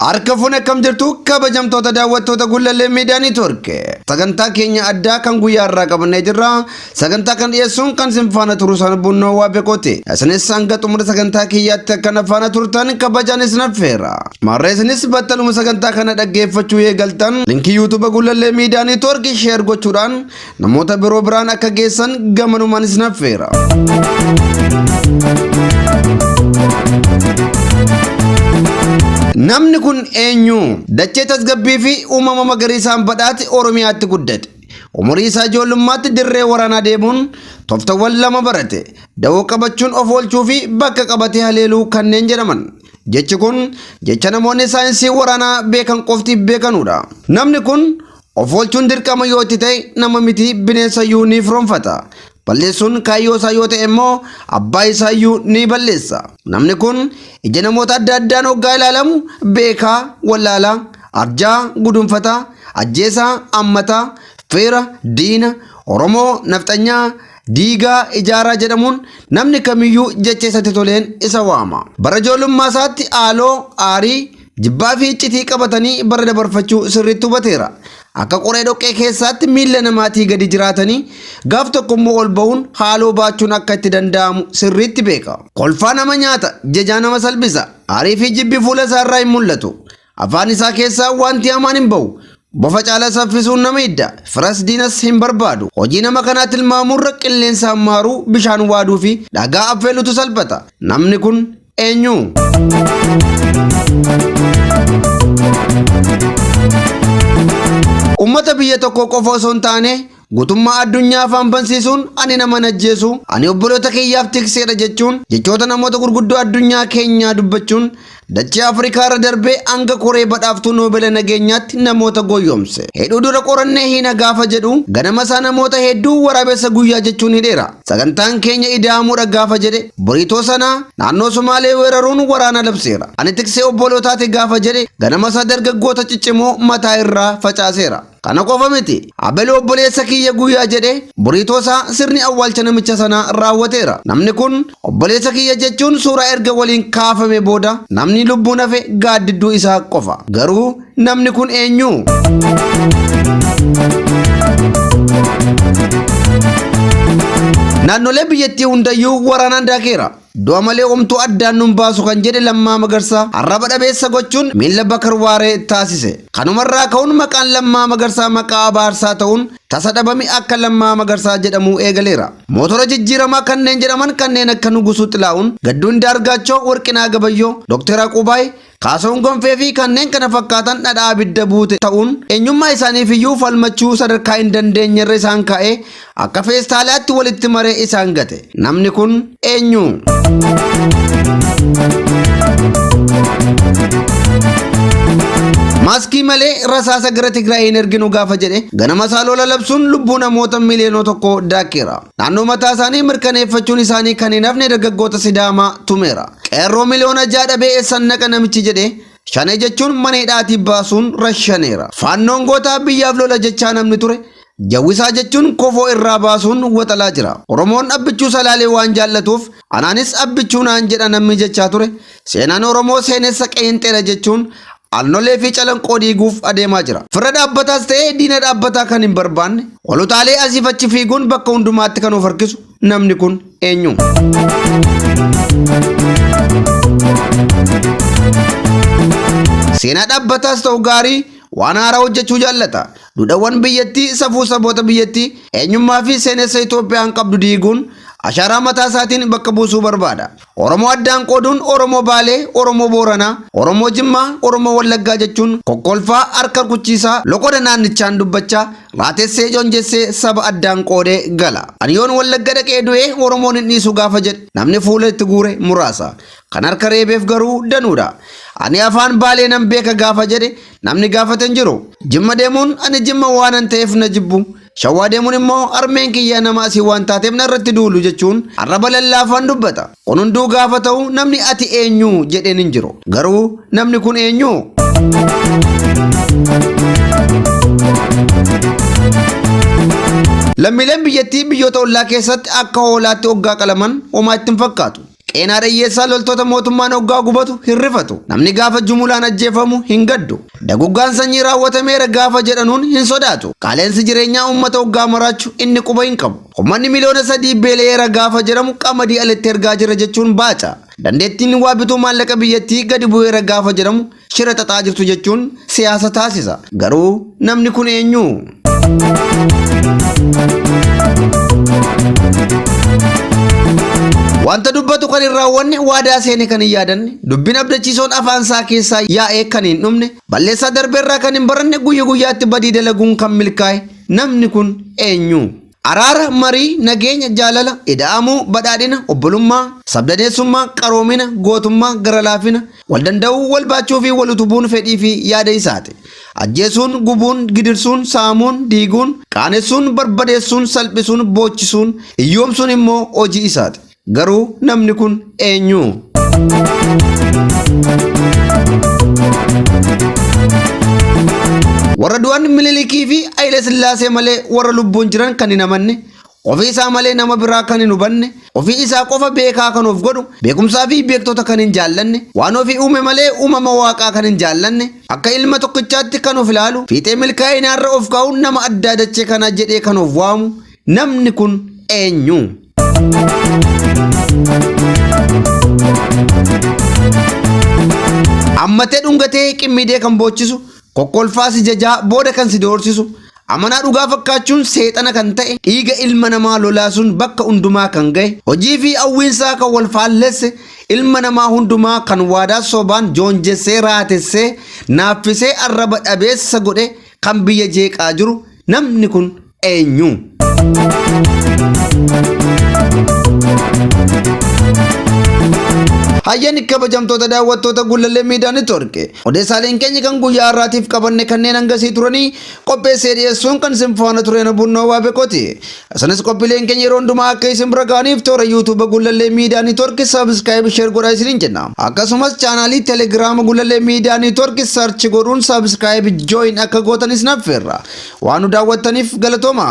Harka fuune akkam jirtu kabajamtoota daawwattoota Gullallee Miidiyaa Neetwoork. Sagantaa keenya addaa kan guyyaa irraa qabannee jirra. Sagantaa kan dhiyeessuun kan isin faana turu sana Bunnoo Waabekooti. Isinis hanga xumura sagantaa kiyyaatti akkana faana turtan kabajaan isin affeera. Maarree isinis battaluma sagantaa kana dhaggeeffachuu eegaltan linkii yuutuuba Gullallee Miidiyaa Neetwoork sheer gochuudhaan namoota biroo biraan akka geessan gamanumaan isin affeera. Namni kun eenyu? Dachee tasgabbii fi uumama magariisaan badhaate Oromiyaatti guddate. Umurii isaa ijoollummaatti dirree waraanaa deemuun tooftawwan lama barate. Dawoo qabachuun of oolchuu fi bakka qabatee haleeluu kanneen jedhaman. Jechi kun jecha namoonni saayinsii waraanaa beekan qofti beekanudha. Namni kun Of oolchuun dirqama yoo itti ta'e nama miti bineensa iyyuu ni firoomfata. Balleessuun kaayyoo isaa yoo ta'e immoo abbaa isaa iyyuu ni balleessa. Namni kun ija namoota adda addaan hoggaa ilaalamu beekaa, wallaalaa, arjaa, gudunfataa, ajjeesaa, ammataa, fira, diina, Oromoo, nafxanyaa, diigaa, ijaaraa jedhamuun namni kamiyyuu jecha isatti toleen isa waama. Bara ijoollummaa isaatti haaloo, aarii, Jibbaa fi iccitii qabatanii bara dabarfachuu sirriitti hubateera. Akka qoree dhoqqee keessaatti miilla namaatii gadi jiraatanii gaaf tokko immoo ol ba'uun haaloo baachuun akka itti danda'amu sirriitti beeka. Kolfaa nama nyaata, jejaa nama salphisa. Aarii fi jibbi fuula isaa irraa hin mul'atu. Afaan isaa keessaa wanti hamaan hin ba'u. Bofa caala saffisuun nama hidda. Firas diinas hin barbaadu. Hojii nama kanaa tilmaamurra qilleensa hammaaruu, bishaan waaduu fi dhagaa affeelutu salphata. Namni kun eenyu? Uummata biyya tokkoo qofa osoo hin taane guutummaa addunyaa afaan bansiisuun ani nama hin ajjeesu, ani obboloota kiyyaaf tikseedha jechuun jechoota namoota gurguddoo addunyaa keenyaa dubbachuun Dachee Afrikaa irra darbee hanga koree badhaaftuu Noobela nageenyaatti namoota goyyomse. Hidhuu dura qorannee hiina gaafa jedhu ganama isaa namoota hedduu waraabessa guyyaa jechuun hidheera. Sagantaan keenya ida'amuudha gaafa jedhe boriitoo sanaa naannoo Sumaalee weeraruun waraana labseera. Ani tiksee obbolootaati gaafa jedhe ganama isaa dargaggoota ciccimoo mataa irraa facaaseera. Kana qofa miti, Abelu obboleessa kiyya guyyaa jedhe boriitoo isaa sirni awwaalcha namicha sanaa raawwateera. Namni kun obboleessa kiyya jechuun suuraa erga waliin kaafame booda namni lubbuun hafe gaaddidduu isaa qofa. Garuu namni kun eenyu? Naannolee biyyattii hundayyuu waraanaan daakeera. Du'a malee homtuu addaan nun baasu kan jedhe Lammaa Magarsaa arraba dhabeessa gochuun miilla Bakar Waaree taasise. Kanumarraa ka'uun maqaan Lammaa Magarsaa maqaa abaarsaa ta'uun tasa dhabami akka Lammaa Magarsaa jedhamuu eegaleera. Mootora jijjiiramaa kanneen jedhaman kanneen akka Nugusuu Xilaa'uun, Gadduu Indaargaachoo, Warqinaa Gabayyoo, Dr. Aqubaay, Kaasahuun Gonfee fi kanneen kana fakkaatan dhadhaa abidda buute ta'uun eenyummaa isaaniif iyyuu falmachuu sadarkaa hin dandeenyerra isaan kaa'ee akka feestaalaatti walitti maree isaan gate. Namni kun eenyu? Maaskii malee rasaasa gara Tigraay hin erginu gaafa jedhe ganama isaa lola labsuun lubbuu namoota miliyoona tokko daakeera. Naannoo mataa isaanii mirkaneeffachuun isaanii kan hin hafne dargaggoota Sidaamaa tumeera. Qeerroo miliyoona 6 dhabee eessan naqa namichi jedhe shanee jechuun mana hidhaatii baasuun rashaneera. Faannoon gootaa biyyaaf lola jechaa namni ture jawwisaa jechuun kofoo irraa baasuun waxalaa jira. Oromoon Abbichuu Salaalee waan jaallatuuf anaanis Abbichuu naan jedha namni jechaa ture seenaan Oromoo seenessa qeenxeedha jechuun Alnolee fi Calanqoo diiguuf adeemaa jira. Fira dhaabbataas ta'ee diina dhaabbataa kan hin barbaanne ol utaalee asiif achi fiiguun bakka hundumaatti kan of harkisu namni kun eenyu? Seenaa dhaabbataas ta'u gaarii waan haaraa hojjechuu jaallata. Duudhawwan biyyattii, safuu saboota biyyattii, eenyummaa fi seenessa Itoophiyaan qabdu diiguun ashaaraa mataa isaatiin bakka buusuu barbaada. Oromoo addaan qooduun Oromoo Baalee, Oromoo Booranaa, Oromoo Jimmaa, Oromoo Wallaggaa jechuun kokkolfaa harka rukuchiisaa loqoda naannichaan dubbachaa raatessee jonjessee saba addaan qoodee gala. Ani yoon Wallagga dhaqee du'e Oromoon hin dhiisu gaafa jedhe namni fuula itti guure muraasa. Kan harka reebeef garuu danuudha. Ani afaan Baalee nan beeka gaafa jedhe namni gaafate hin jiru. Jimma deemuun ani Jimma waanan ta'eef na jibbu. Shawaa deemuun immoo harmeen kiyya nama asii waan taateef narratti duulu jechuun arraba lallaafaan dubbata. Kun hunduu gaafa ta'u namni ati eenyu jedheen hin jiru. Garuu namni kun eenyu? Lammiileen biyyattii biyyoota ollaa keessatti akka hoolaatti hoggaa qalaman homaa itti hin fakkaatu. Qe'een haadha hiyyeessaa loltoota mootummaan hoggaa gubatu hin rifatu. Namni gaafa jumulaan ajjeefamu hin gaddu. Daguggaan sanyii raawwatameera gaafa jedhanuun hin sodaatu. Qaala'insi jireenyaa uummata hoggaa maraachu inni quba hin qabu. Uummanni miliyoona 3 beela'eera gaafa jedhamu qamadii alatti ergaa jira jechuun baaca. Dandeettiin waa bituu maallaqa biyyattii gadi bu'eera gaafa jedhamu shira xaxaa jirtu jechuun siyaasa taasisa. Garuu namni kun eenyu? Wanta dubbatu kan hin raawwanne, waadaa seene kan hin yaadanne, dubbiin abdachiisoon afaan isaa keessaa yaa'ee kan hin dhumne, balleessaa darbeerraa kan hin baranne, guyya guyyaatti badii dalaguun kan milkaa'e namni kun eenyu? Araara, marii, nageenya, jaalala, ida'amuu, badhaadhina, obbolummaa, sabdaneessummaa, qaroomina, gootummaa, garalaafina, waldanda'uu, walbaachuu fi walutubuun fedhii fi yaada isaati. Ajjeesuun, gubuun, gidirsuun, saamuun, diiguun, qaanessuun, barbadeessuun, salphisuun, boochisuun, hiyyoomsuun immoo hojii isaati. Garuu namni kun eenyu? Warra du'an Minilikii fi Haile Sillaasee malee warra lubbuun jiran kan hin amanne, ofii isaa malee nama biraa kan hin hubanne, ofii isaa qofa beekaa kan of godhu, beekumsaa fi beektota kan hin jaallanne, waan ofii uume malee uumama waaqaa kan hin jaallanne, akka ilma tokkichaatti kan of ilaalu, fiixee milkaa'inaarra of kaa'uun nama addaa dachee kanaa jedhee kan of waamu, namni kun eenyu? Ammatee dhungatee qimmidee kan boochisu, kokkolfaa si jajaa booda kan si doorsisu, amanaa dhugaa fakkaachuun seexana kan ta'e, dhiiga ilma namaa lolaasuun bakka hundumaa kan ga'e, hojii fi hawwiinsaa kan wal faallesse, ilma namaa hundumaa kan waadaa sobaan joonjessee raatessee, naaffisee arraba dhabeessa godhe kan biyya jeeqaa jiru namni kun eenyu? Hayyani kabajamtoota daawwattoota Gullallee Miidiyaa Network. Odeessaaleen keenya kan guyyaa har'aatiif qabanne kanneen hangasii turanii qopheessee dhiyeessuun kan isin faana tureen Bunnoo Waabekooti. Isinis qophiileen keenya yeroo hundumaa akka isin bira ga'aniif toora YouTube Gullallee Miidiyaa Network subscribe share godhaa isiniin jenna. Akkasumas chaanaalii Telegram Gullallee Miidiyaa Network search godhuun subscribe join akka gootanis naffeerra. Waan nu daawwattaniif galatooma.